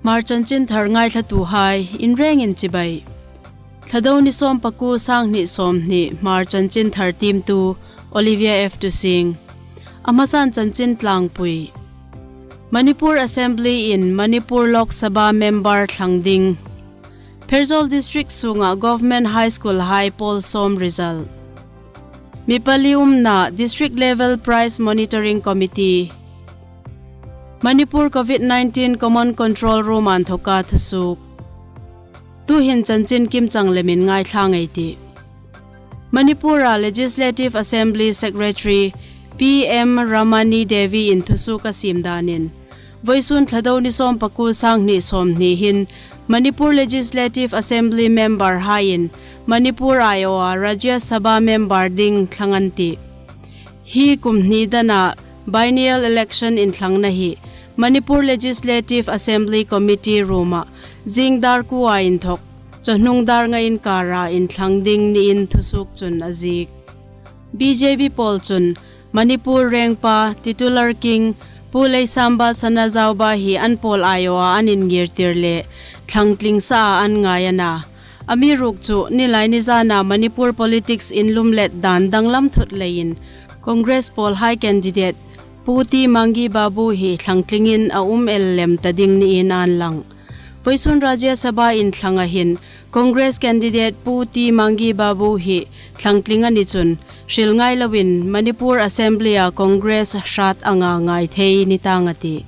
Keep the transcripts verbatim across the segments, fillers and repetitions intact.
Hmar chanchinthar ngaithlatuhai inrengin chibai. Thlado ni sawm pakuo, sanghni sawmhni Hmar chanchinthar tiemtu Olivia F Tusing. A hmasan chanchin tlangpui. Manipur Assembly-in Manipur Lok Sabha member thlang ding. Pherzawl District sunga Government High School-hai poll sawm result. Mi pali umna District Level Price Monitoring Committee. Manipur COVID nineteen Common Control Room a inthoka thusuok. Tuhin chanchin kimchang lemin ngaithla ei tih. Manipur-a Legislative Assembly Secretary P M Ramani Devi-in thusuok a siem danin, voisun Thlado ni sawm pakuo, sanghni sawmhni hin Manipur Legislative Assembly member-haiin Manipur aiawha Rajya Sabha member ding thlang an tih. Hi kum hni dana biennial election inthlangna hi Manipur Legislative Assembly Committee room-a zing dar kuo inthok chawhnung dar nga inkara inthlang ding niin thusuok chun a ziek. B J P poll chun Manipur rengpa, titular king, Pu Leishemba Sanajaoba hi an poll aiawha an ingirtir le thlangtling sa an ngai a na. Amiruokchu nilai nizana Manipur politics inlumlet dan danglam thut leiin Congress pawlhai candidate Pu T Mangi Babu hi thlangtlingin a um el lem ta ding niin an lang. Voisun Rajya Sabha inthlanga hin Congress candidate Pu T Mangi Babu hi thlangtling a ni chun, hril ngai loin Manipur Assembly-a Congress hrat anga ngai thei ni tang a tih.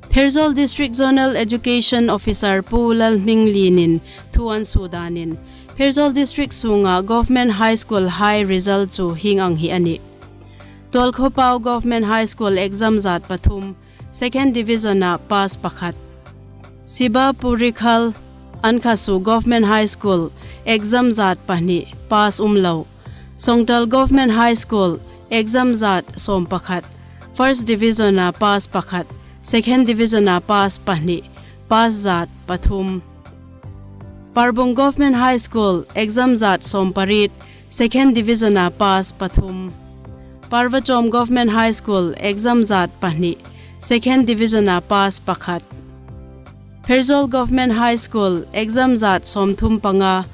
Pherzawl District Zonal Education Officer Pu Lalhminglien-in thu an suo danin, Pherzawl District sunga Government High School-hai result chu hieng ang hi a nih. Tuolkhopau Government High School exam zat pathum, second division-a pass pakhat. Sibapurikhal Ankhasu Government High School exam zat pahni, pass um lo. Songtal Government High School exam zat sawm pakhat, first division-a pass pakhat, second division-a pass pahni, pass zat pathum. Parbung Government High School exam zat sawm pariet, second division-a pass pathum. Parvachawm Government High School exam zat pahni, second division-a pass pakhat. Pherzawl Government High School exam zat sawmthum panga,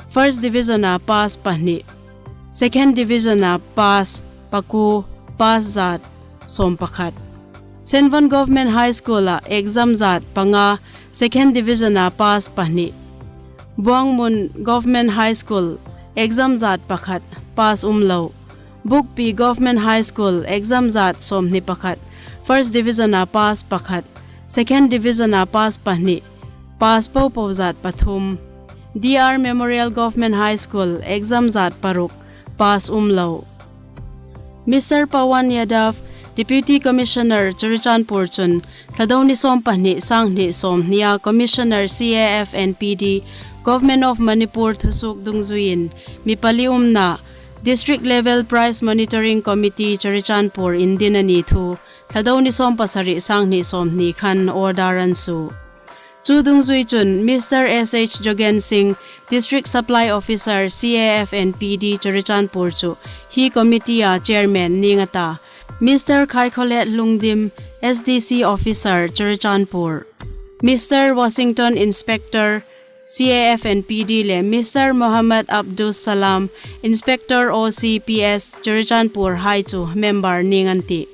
first division-a pass pahni, second division-a pass pakuo, pass zat sawm pakhat. Senvon Government High School-a exam zat panga, second division-a pass pahni. Buangmun Government High School exam zat pakhat, pass um lo. Bukpi Government High School exam zat sawmhni pakhat, first division-a pass pakhat, second division-a pass pahni, pass popo zat pathum. D R Memorial Government High School exam zat paruk, pass um lo. Mister Pawan Yadav, Deputy Commissioner Churachandpur chun, Thlado ni sawm pahni, sanghni sawmhnia Commissioner C A F and P D, Government of Manipur thusuok dungzuiin, mi pali umna District Level Price Monitoring Committee Churachandpur indin a ni thu, Thlado ni sawm pasari, sanghni sawmhni khan order an suo. Chu dungzui chun Mister S H Jogen Singh, District Supply Officer, C A F and P D Churachandpur chu hi committee-a chairman ning a ta. Mister Khaikholet Lungdim, S D C Officer, Churachandpur. Mister Washington, Inspector, C A F and P D le Mister Mohammad Abdus Salam, Inspector O C P S, Churachandpur hai chu member ning an tih.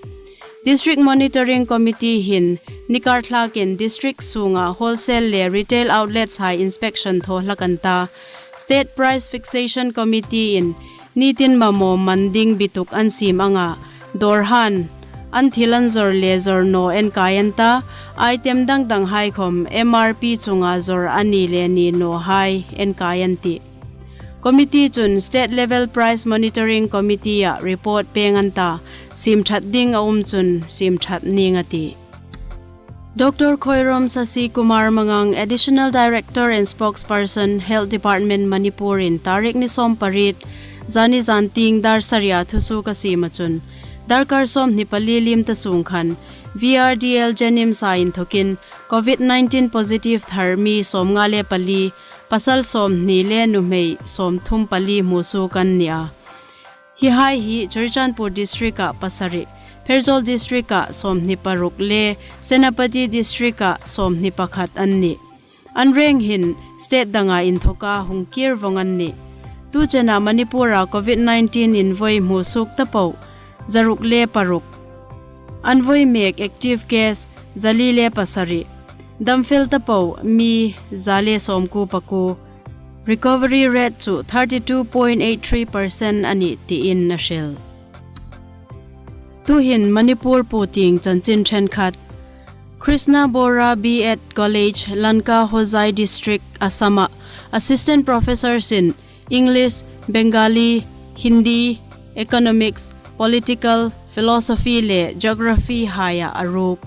District Monitoring Committee hin ni kar thlakin district sunga wholesale le retail outlets hai inspection thaw hlak an ta. State Price Fixation Committee-in nitin mamaw man ding bituk an siem anga, dawrhan an thil an zawr le zawr naw enkai an ta, item dang dang hai khawm M R P chunga zawr a ni le ni naw hai enkai an tih. Committee chun State Level Price Monitoring Committee-a report peng an ta, siem that ding a um chun siem that ning a tih. Doctor Khoirom Sasi Kumar Mangang, Additional Director and Spokesperson, Health Department, Manipur-in tarik ni sawm pariet, zani zantieng dar saria thusuok a siema chun, darkar sawmhni pali liem ta sung khan, V R D L JNIMS-a inthokin, COVID nineteen positive thar mi sawmnga le pali, pasal sawmhni le nuhmei sawmthum pali hmusuok an ni a. Hi hai hi Churachandpur District-a pasari, Pherzawl district-a sawmhni paruk le Senapati district-a sawmhni pakhat an nih. An reng hin state danga inthoka hung kir vawng an nih. Tu chena Manipur-a COVID nineteen invawi hmusuok ta po zaruk le paruk. An vawi mek active case zali le pasari. Damfel ta po mi za le sawmkuo pakuo. Recovery rate chu thirty two point eight three percent a nih tiin a hril. Tuhin Manipur puotieng chanchin ṭhenkhat. Krishna Bora B.Ed College, Lanka, Hojai District, Assam-a Assistant Professor-in English, Bengali, Hindi, Economics, Political, Philosophy le Geography haia a ruok.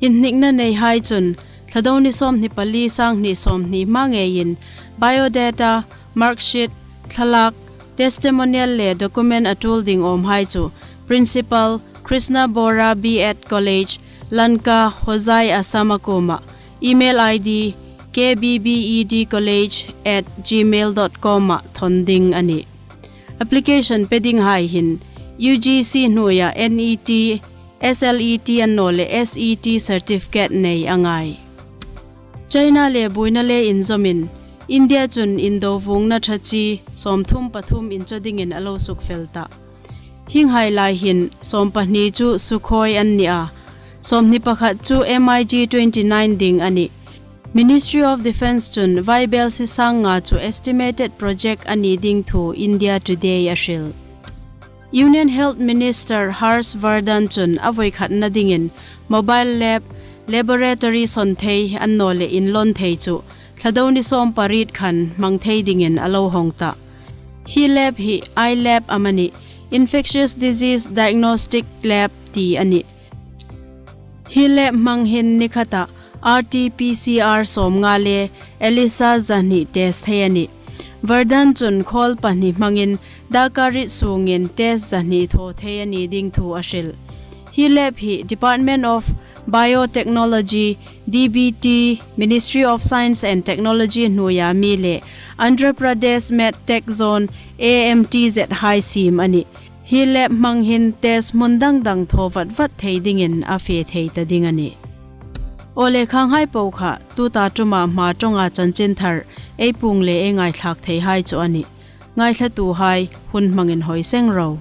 Inhnikna neihai chun Thlado ni sawmhni pali, sanghni sawmhni hma ngeiin biodata, marksheet, thlalak, testimonial le document a tul ding awmhai chu Principal, Krishna Bora B.Ed College, Lanka, Hojai, Assam-a kuoma email I D K B B E D college at gmail dot com-a thawn ding a nih. Application pe dinghai hin U G C hnuoia NET, SLET annawleh SET certificate nei a ngai. China le buoina le inzawmin India chun indo vuongna ṭha chi sawmthum pathum inchaw dingin a lo sukfel ta. Hienghai lai hin sawmpahni chu Sukhoi an ni a, sawmhni pakhat chu MiG twenty nine ding a nih. Ministry of Defence chun vaibelsie sangnga chu estimated project a ni ding thu India Today a hril. Union Health Minister Harsh Vardhan chun a voikhatna dingin mobile lab, laboratory sawn thei annawleh inlawn thei chu Thlado ni sawm pariet khan hmang thei dingin a lo hawng ta. Hi lab hi I lab amanih, Infectious Disease Diagnostic Lab ti a nih. Hi lab hmang hin ni khata RT-PCR sawmnga le ELISA zahni test thei a nih. Vardhan chun khawl pahni hmangin dakariet sungin test zahni thaw thei a ni ding thu a hril. Hi lab hi Department of Biotechnology, DBT, Ministry of Science and Technology hnuoia mi le Andhra Pradesh MedTech Zone, AMTZ hai siem a nih. Hi lab hmang hin test hmun dang dang thaw vat vat thei dingin a fe thei ta ding a nih. Aw le, khanghai po kha tuta ṭuma hma ṭawnga chanchin thar ei puong le ei ngaithlak theihai chu a nih. Ngaithlatuhai hun hmangin hoi seng ro.